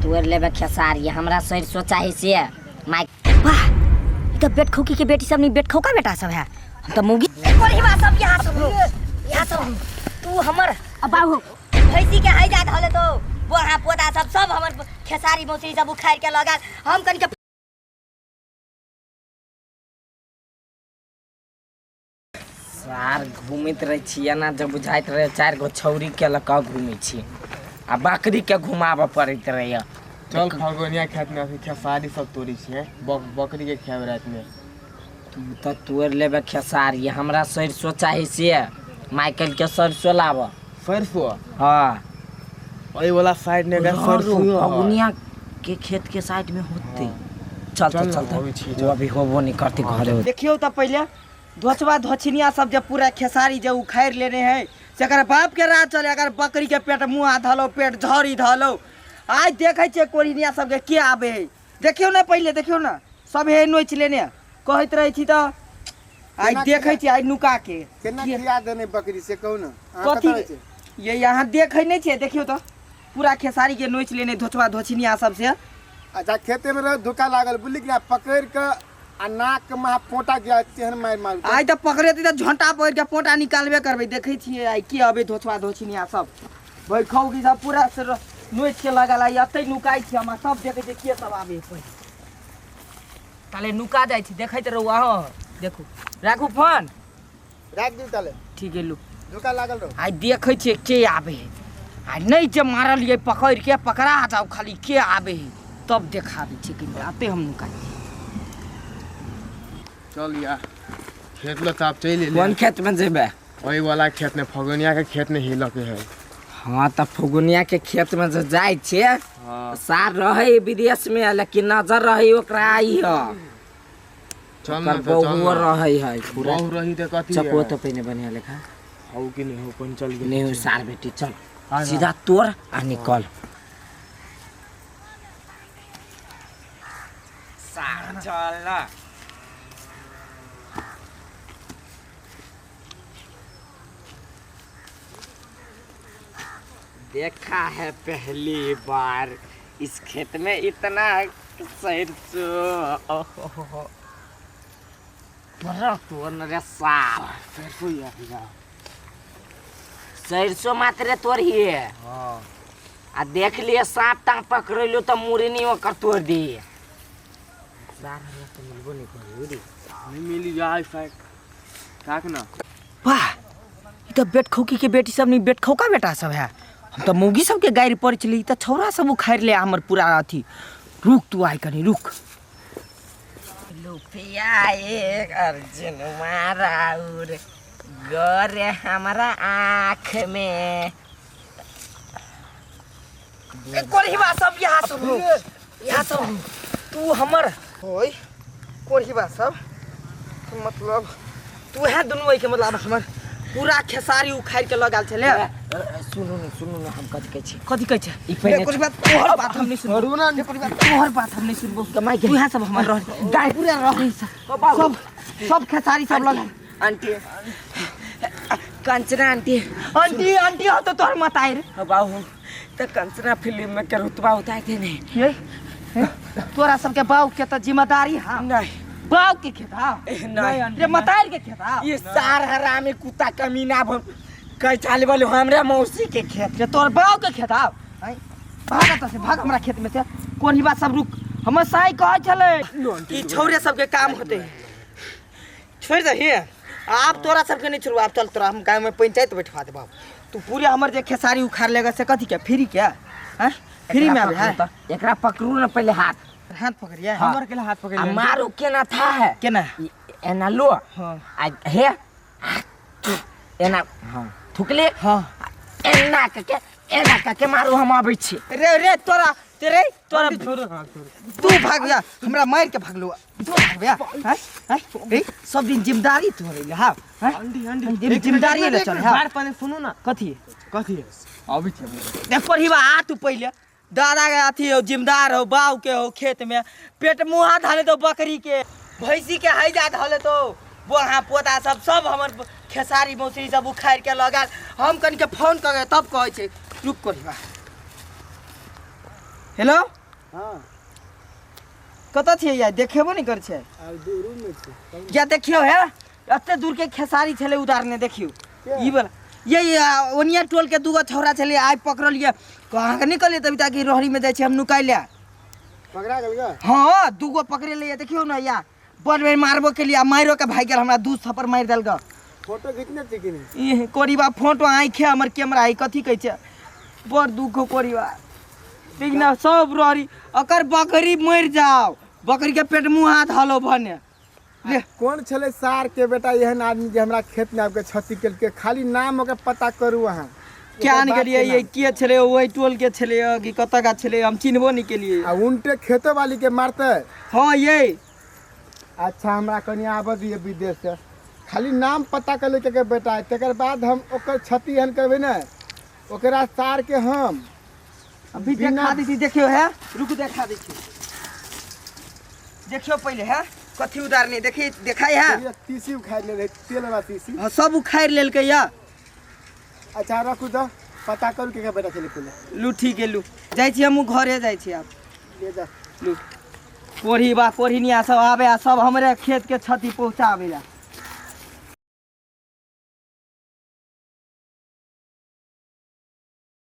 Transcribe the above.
तोड़ लेबे खेसारी हमरा सरिसो चाही से माय। वाह, ई तऽ बेटखौकी के बेटी सब नहीं, बेटखौका बेटा सब है। हम तऽ मौगी कोरहिबा सब यहाँ सब हो, यहाँ सब हो। तू हमर अब बाबू भैंसी के हैजा धले तो बोहा पोता सब सब हमर खेसारी मौसरी सब उखाड़ के लगा। हम कनिके सार घूमैत रहै छी एना जब बुझाइत रहै 4 गो छौरी के लऽ कऽ घूमै छी आ बकरी के घुमाबऽ पड़ैत रहैया। चल फगोनिया खेत में अभी खेसारी सब तोड़ी छियै, बकरी के खायब राति में। तू तऽ तोड़ि लेबे खेसारी, हमरा सरिसो चाही से माइकल के सरिसो लाबऽ। सरिसो? हाँ। ओहि वाला साइड में अगर सरिसो फगुनिया के खेत के साइड में होते। चल चल चल ना, अबै छी, वो अभी होबो नहीं करते घरे। देखियौ तऽ पहिले धोचबा धोछिनिया सब जे पूरा खेसारी जे उखाड़ि लेने है से एकर बाप के राज चले। अगर बकरी के पेट मुँह धलो, पेट झड़ी धलो। आइ देखै छियै कोरिनिया सबके के आबे है। देखियौ ने पहिले, देखियौ ने सब हे नोचि लेने कहैत रहै छी तऽ आइ देखै छियै आइ नुका के केना खिया देने बकरी से कहू ने। कथी ये यहाँ देखै नहि छियै? देखियौ तऽ पूरा खेसारी के नोचि लेने धोचबा धोछिनिया सब से। अच्छा खेते में रह धोखा लागल बुझली कि ना, पकड़ के आ नाक में पोटा गया तेहन मारि मार। आइ तऽ पकड़ेतै तऽ झोंटा पकड़ के पोटा निकालबे करबै। देखै छियै आइ के अबै धोचबा धोछिनिया सब बैठौ की सब पूरा से नोचि के लगल। आइ एतै नुकाइ छी हम, सब देखै छियै के सब आबै पहिले। ताले नुका जाइ छी, देखैत रहू अहाँ। देखू राखू फोन, राखि दियौ ताले। ठीक है लू, धोखा लागल रहू। आइ देखै छियै के आबै है। आ नहि जे मारलियै पकड़ के पकड़ा जाउ, खाली के आबै है तब देखा दै छियै कि एतै हम नुकाइ छी। चल यार खेत ल तऽ आब चलि एलियै। कोन खेत में जेबै? ओहि वाला खेत में, फगुनिया के खेत में हिलऽ के है। हाँ तऽ फगुनिया के खेत में जे जाइ छियै हाँ। सार रहै विदेश में, लेकिन नजर रहै ओकरा आई है। चल ना ओकर तऽ चल बहुओ ना। रहै है पूरा। बहु रही तऽ कथी चकुओ है? तऽ पहिने बढ़िया लेखा हौ कि नहि हौ, अपन चल गेल नहीं हो सार बेटी। चल हाँ, सीधा तोड़ आ निकल। सार चल ना। देखा है पहली बार इस खेत में इतना सरसों। तोरा तोर न रे सार। सरसों यार सरसों मात्रे तोड़ ही है। हाँ। आ देख लिए सांप टांग पकड़ेलो तो मुरनी ओकर तोड़ दी। सार हमरा तो मिलबो नहीं करी रे। नहीं मिली जाए साइड काक ना। वाह, ई तऽ बेटखौकी के बेटी सब नहीं, बेटखौका बेटा सब है। हम तऽ मौगी सबके गारि पड़ै छलै, ई तऽ छौड़ा सब उखाड़ि ले हमर पूरा अथी। रुक तू आइ कनी रुक। लुफिया एक अर्जुन माराउर गोरे हमरा आँख में। कोरहिबा सब यहाँ सब हो, यहाँ सब हो। तू हमर होय कोरहिबा सब मतलब तू है दुनू के मतलब हमर पूरा खेसारी उखाड़ि के लगाल छलै। सुनू ने, सुनू ने, हम कथी कहै छी? कथी कहै छै? ई पहिने कोरहिबा तोहर बात हम नहि सुनबो। ना। कोरहिबा तोहर बात हम नहि सुनबो। कमाइ के तू यहाँ सब हमर रह गाय पूरा रह सब सब खेसारी सब लगा। Aunty Kanchana aunty aunty aunty हो तो तोहर मत आइ रे। बाबू तऽ कंचना फिल्म में के रुतबा उतार दे ने। ये तोरा सबके बाऊ के तऽ जिम्मेदारी हाँ। नहीं। बाऊ के खेत हाँ। नहीं। रे मतार के खेत हाँ। ये सार हरामी कुत्ता कमीना कह चाल बोलो हमरा मौसी के खेत। रे तोर बाऊ के खेत हाँ। भाग एतऽ से, भाग हमरा खेत में से। कोन ही बात सब रुक, हमर साई कहै छलै ई छौरे सबके काम होते। छोड़ि दही आब तोरा सबके नहीं छोड़बो। आब चल तोरा हम गाँव में पंचायत बैठवा देबो। तू पूरे हमर जे खेसारी उखाड़ लेगा से कथी के फ्री के हैं? फ्री में आबे है। एकरा पकड़ू ना पहले हाथ। हाथ पकड़िए। हाँ। हमर के हाथ पकड़ आ मारू केना था है? केना? एना लो। हाँ। आ हे एना हाँ। थुकले। हाँ। एना के एना के मारू हम आबै छी। रे रे तोरा तेरे तोरा तू भाग जा, हमरा मार के भागलो। तू भाग जा। हैं? हैं? ए, सब दिन जिम्मेदारी तोरे ले, हाँ? हैं? आंटी, आंटी, जिम्मेदारी ले चल, हाँ। बार पहले सुनू ना। कथी? कथी? अबै छी। देख पढ़िबा आ तू पहिले। दादा के अथी हो, जिम्मेदार हो, बाऊ के हो, खेत में पेट मुँहा धले तो बकरी के भैंसी के हैजा धले तो बोहा पोता सब सब हमर खेसारी मौसरी सब उखाड़ के लगा। हम कनिके फोन कर तब कहै छै। रुक करिबा। हेलो। हाँ। कतऽ छियै यार? देखेबो नहि करै छै। आब रूम में छी। या देखियौ हे, एते दूर के खेसारी छलै उतारने, देखियौ। के? ई वाला ये ओनिया टोल के दूगो छौड़ा छलै, आइ पकड़लियै। अहाँके नहि कहलियै तभी ताकि रोहरी में जाइ छी हम नुकाइ लए। पकड़ा गेल गा? हाँ, दूगो पकड़े लिए, देखियौ ने या बड़ बेर मारबो के लिए, मारियो के भागि गेल, हमरा दू थप्पड़ मारि देलक। फोटो घिचने छी कि नहीं? ई कोरीबा फोटो आँखे हमर कैमरा ई कथी कहै छै, बड़ दुख हो कोरीबा। ठीक ना, सब रहरी अकर बकरी मरि जाओ, बकरी के पेट मुँह हाथ हलो भने रे। कोन छलै सार के बेटा एहन आदमी जे हमरा खेत में आबि के क्षति केलकै? खाली नाम ओकर पता करू अहाँ। क्या ओकर नहि बाप गेलियै के ये नाम। के छलै, ओहि टोल के छलै कि कतऽ का छलै, हम चिन्हबो नहि केलियै। आ उनटे खेतो वाली के मारतै। हाँ ये। अच्छा, हमरा कनि आबऽ दिअ विदेश से, खाली नाम पता कर ले के बेटा है, तकर बाद हम ओकर क्षति एहन करबै ने ओकरा सार के हम। अभी बिना- देखा दै छी, देखियौ हे, रुकू देखा दै छी। देखियौ पहिले हे कथी उतारने, देखी देखाइ है? तीसी उखाड़ि ले रहै, तेल वाला तीसी। हाँ, सब उखाड़ि लेलकै या। अच्छा रखू तऽ, पता करू के बेटा छलै पहिले। लू ठीक है, लू जाइ छी, हमहूँ घरे जाइ छी आब। ले जा। लू कोढ़ी बा कोढ़िनिया सब आबे आ सब हमरे खेत के क्षति पहुँचाबे ला।